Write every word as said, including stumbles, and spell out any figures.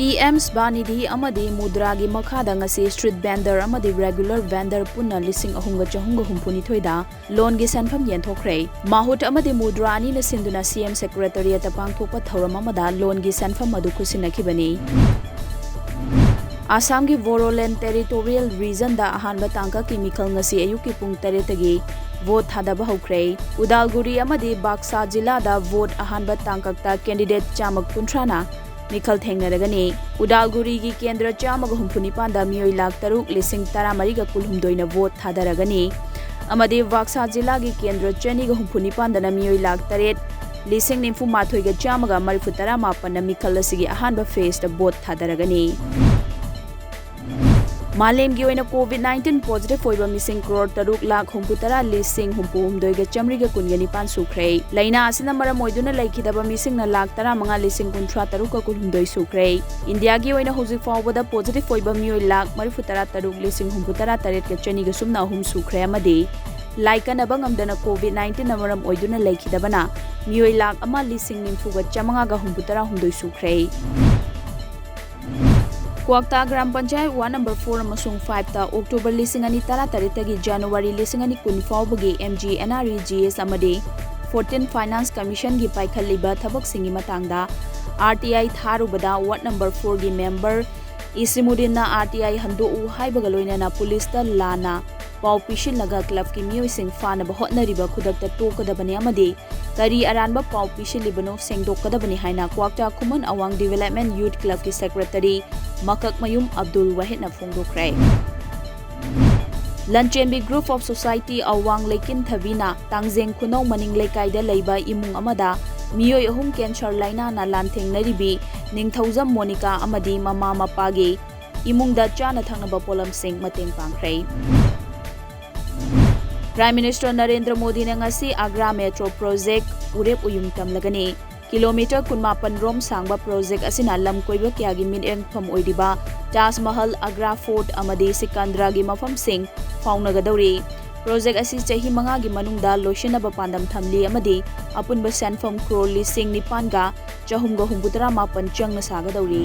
P M ꯁ꯭ꯕꯅꯤꯙꯤ ꯑꯃꯗꯤ ꯃꯨꯗ꯭ꯔꯥꯒꯤ ꯃꯈꯥꯗ ꯉꯁꯤ street vendor ꯑꯃꯗꯤ regular vendor ꯄꯨꯟꯅ ꯂꯤꯁꯤꯡ ꯑꯍꯨꯝꯒ ꯆꯍꯨꯝꯒ ꯍꯨꯝꯐꯨꯅꯤꯊꯣꯏꯗ ꯂꯣꯟꯒꯤ ꯁꯦꯟꯐꯝ ꯌꯦꯟꯊꯣꯛꯈ꯭ꯔꯦ꯫ ꯃꯍꯨꯠ ꯑꯃꯗꯤ ꯃꯨꯗ꯭ꯔꯥ ꯑꯅꯤꯅ ꯁꯤꯟꯗꯨꯅ ꯁꯤ ꯑꯦꯝ Secretariat ꯇ ꯄꯥꯡꯊꯣꯛꯄ ꯊꯧꯔꯝ ꯑꯃꯗ ꯂꯣꯟꯒꯤ ꯁꯦꯟꯐꯝ ꯑꯗꯨ ꯈꯨꯠꯁꯤꯟꯅꯈꯤꯕꯅꯤ꯫ ꯑꯁꯥꯝꯒꯤ ꯕꯣꯔꯣꯂꯦꯟ Territorial Region ꯗ ꯑꯍꯥꯟꯕ ꯇꯥꯡꯀꯛꯀꯤ ꯃꯤꯈꯜ ꯉꯁꯤ ꯑꯌꯨꯛꯀꯤ ꯄꯨꯡ ꯇꯔꯦꯠꯇꯒꯤ vote ꯊꯥꯗꯕ ꯍꯧꯈ꯭ꯔꯦ꯫ ꯎꯗꯥꯜꯒꯨꯔꯤ ꯑꯃꯗꯤ ꯕꯥꯛꯁꯥ ꯖꯤꯂꯥꯗ vote ꯑꯍꯥꯟꯕ ꯇꯥꯡꯀꯛꯇ candidate ꯆꯥꯝꯃ ꯀꯨꯟꯊ꯭ꯔꯥꯅ ꯃꯤꯈꯜ ꯊꯦꯡꯅꯔꯒꯅꯤ꯫ ꯎꯗꯥꯜꯒꯨꯔꯤꯒꯤ ꯀꯦꯟꯗ꯭ꯔ ꯆꯥꯝꯃꯒ ꯍꯨꯝꯐꯨ ꯅꯤꯄꯥꯟꯗ ꯃꯤꯑꯣꯏ ꯂꯥꯈ ꯇꯔꯨꯛ ꯂꯤꯁꯤꯡ ꯇꯔꯥꯃꯔꯤꯒ ꯀꯨꯟꯍꯨꯝꯗꯣꯏꯅ vote ꯊꯥꯗꯔꯒꯅꯤ꯫ ꯑꯃꯗꯤ ꯕꯥꯛꯁꯥ ꯖꯤꯂꯥꯒꯤ ꯀꯦꯟꯗ꯭ꯔ ꯆꯅꯤꯒ ꯍꯨꯝꯐꯨ ꯅꯤꯄꯥꯟꯗꯅ ꯃꯤꯑꯣꯏ ꯂꯥꯈ ꯇꯔꯦꯠ ꯂꯤꯁꯤꯡ ꯅꯤꯐꯨ ꯃꯥꯊꯣꯏꯒ ꯆꯥꯝꯃꯒ ꯃꯔꯤꯐꯨ ꯇꯔꯥ ꯃꯥꯄꯟꯅ ꯃꯤꯈꯜ ꯑꯁꯤꯒꯤ ꯑꯍꯥꯟꯕ phase ꯇ vote ꯊꯥꯗꯔꯒꯅꯤ꯫ ꯃꯥꯂꯦꯝꯒꯤ ꯑꯣꯏꯅ COVID nineteen positive ꯑꯣꯏꯕ ꯃꯤꯁꯤꯡ ꯀ꯭ꯔꯣꯔ ꯇꯔꯨꯛ ꯂꯥꯈ ꯍꯨꯝꯐꯨ ꯇꯔꯥ ꯂꯤꯁꯤꯡ ꯍꯨꯝꯐꯨ ꯍꯨꯝꯗꯣꯏꯒ ꯆꯥꯃꯔꯤꯒ ꯀꯨꯟꯒ ꯅꯤꯄꯥꯟ ꯁꯨꯈ꯭ꯔꯦ꯫ ꯂꯥꯏꯅꯥ ꯑꯁꯤꯅ ꯃꯔꯝ ꯑꯣꯏꯗꯨꯅ ꯂꯩꯈꯤꯗꯕ ꯃꯤꯁꯤꯡꯅ ꯂꯥꯈ ꯇꯔꯥꯃꯉꯥ ꯂꯤꯁꯤꯡ ꯀꯨꯟꯊ꯭ꯔꯥ ꯇꯔꯨꯛꯀ ꯀꯨꯟꯍꯨꯝꯗꯣꯏ ꯁꯨꯈ꯭ꯔꯦ꯫ ꯏꯟꯗꯤꯌꯥꯒꯤ ꯑꯣꯏꯅ ꯍꯧꯖꯤꯛ ꯐꯥꯎꯕꯗ positive ꯑꯣꯏꯕ ꯃꯤꯑꯣꯏ ꯂꯥꯈ ꯃꯔꯤꯐꯨ ꯇꯔꯥ ꯇꯔꯨꯛ ꯂꯤꯁꯤꯡ ꯍꯨꯝꯐꯨ ꯇꯔꯥ ꯇꯔꯦꯠꯀ ꯆꯅꯤꯒ ꯁꯨꯞꯅ ꯑꯍꯨꯝ ꯁꯨꯈ꯭ꯔꯦ ꯑꯃꯗꯤ ꯂꯥꯏꯀꯠꯅꯕ ꯉꯝꯗꯅ COVID nineteen ꯅ ꯃꯔꯝ ꯑꯣꯏꯗꯨꯅ ꯂꯩꯈꯤꯗꯕꯅ ꯃꯤꯑꯣꯏ ꯂꯥꯈ ꯑꯃ ꯂꯤꯁꯤꯡ ꯅꯤꯐꯨꯒ ꯆꯥꯃꯉꯥꯒ ꯍꯨꯝꯐꯨ ꯇꯔꯥ ꯍꯨꯝꯗꯣꯏ ꯁꯨꯈ꯭ꯔꯦ꯫ ꯀ꯭ꯋꯥꯛꯇꯥ gram panchayat ward number four ꯑꯃꯁꯨꯡ five ꯇ October ꯂꯤꯁꯤꯡ ꯑꯅꯤ ꯇꯔꯥ ꯇꯔꯦꯠꯇꯒꯤ January ꯂꯤꯁꯤꯡ ꯑꯅꯤ ꯀꯨꯟ ꯐꯥꯎꯕꯒꯤ M G N R E G S ꯑꯃꯗꯤ fourteen Finance Commission ꯒꯤ ꯄꯥꯏꯈꯠꯂꯤꯕ ꯊꯕꯛꯁꯤꯡꯒꯤ ꯃꯇꯥꯡꯗ R T I ꯊꯥꯔꯨꯕꯗ ward number four ꯒꯤ member ꯏꯁꯤꯃꯨꯗꯤꯟꯅ R T I ꯍꯟꯗꯣꯛꯎ ꯍꯥꯏꯕꯒ ꯂꯣꯏꯅꯅ ꯄꯨꯂꯤꯁꯇ ꯂꯥꯟꯅ ꯄꯥꯎ ꯄꯤꯁꯤꯜꯂꯒ club ꯀꯤ ꯃꯤꯑꯣꯏꯁꯤꯡ ꯐꯥꯅꯕ ꯍꯣꯠꯅꯔꯤꯕ ꯈꯨꯗꯛꯇ ꯇꯣꯛꯀꯗꯕꯅꯤ ꯑꯃꯗꯤ ꯀꯔꯤ ꯑꯔꯥꯟꯕ ꯄꯥꯎ ꯄꯤꯁꯤꯜꯂꯤꯕꯅꯣ ꯁꯦꯡꯗꯣꯛꯀꯗꯕꯅꯤ ꯍꯥꯏꯅ ꯀ꯭ꯋꯥꯛꯇꯥ ꯈꯨꯃꯟ ꯑꯋꯥꯡ Development Youth Club ꯀꯤ Secretary ꯃꯀꯛꯃꯌꯨꯝ ꯑꯕꯗꯨꯜ ꯋꯥꯍꯤꯗꯅ ꯐꯣꯡꯗꯣꯛꯈ꯭ꯔꯦ꯫ ꯂꯟꯆꯦꯟꯕꯤ Group of Society ꯑꯋꯥꯡ ꯂꯩꯀꯤꯟꯊꯕꯤꯅ ꯇꯥꯡꯖꯦꯡ ꯈꯨꯅꯧ ꯃꯅꯤꯡ ꯂꯩꯀꯥꯏꯗ ꯂꯩꯕ ꯏꯃꯨꯡ ꯑꯃꯗ ꯃꯤꯑꯣꯏ ꯑꯍꯨꯝ cancer ꯂꯥꯏꯅꯥꯅ ꯂꯥꯟꯊꯦꯡꯅꯔꯤꯕꯤ ꯅꯤꯡꯊꯧꯖꯝ ꯃꯣꯅꯤꯀꯥ ꯑꯃꯗꯤ ꯃꯃꯥ ꯃꯄꯥꯒꯤ ꯏꯃꯨꯡꯗ ꯆꯥꯅ ꯊꯛꯅꯕ ꯄꯣꯠꯂꯝꯁꯤꯡ ꯃꯇꯦꯡ ꯄꯥꯡꯈ꯭ꯔꯦ꯫ Prime Minister ꯅꯔꯦꯟꯗ꯭ꯔ ꯃꯣꯗꯤꯅ ꯉꯁꯤ ꯑꯒ꯭ꯔꯥ Metro Project ꯎꯔꯦꯞ ꯎꯌꯨꯡ ꯇꯝꯂꯒꯅꯤ꯫ Kilometre ꯀꯨꯟꯃꯥꯄꯟ ꯔꯣꯝ ꯁꯥꯡꯕ project ꯑꯁꯤꯅ ꯂꯝ ꯀꯣꯏꯕ ꯀꯌꯥꯒꯤ ꯃꯤꯠꯌꯦꯡꯐꯝ ꯑꯣꯏꯔꯤꯕ ꯇꯥꯖ ꯃꯍꯜ, ꯑꯒ꯭ꯔꯥ Fort ꯑꯃꯗꯤ ꯁꯤꯀꯟꯗ꯭ꯔꯥꯒꯤ ꯃꯐꯝꯁꯤꯡ ꯐꯥꯎꯅꯒꯗꯧꯔꯤ꯫ Project ꯑꯁꯤ ꯆꯍꯤ ꯃꯉꯥꯒꯤ ꯃꯅꯨꯡꯗ ꯂꯣꯏꯁꯤꯟꯅꯕ ꯄꯥꯟꯗꯝ ꯊꯝꯂꯤ ꯑꯃꯗꯤ ꯑꯄꯨꯟꯕ ꯁꯦꯟꯐꯝ ꯀ꯭ꯔꯣꯔ ꯂꯤꯁꯤꯡ ꯅꯤꯄꯥꯟꯒ ꯆꯍꯨꯝꯒ ꯍꯨꯝꯐꯨꯇꯔꯥ ꯃꯥꯄꯟ ꯆꯪꯅ ꯁꯥꯒꯗꯧꯔꯤ꯫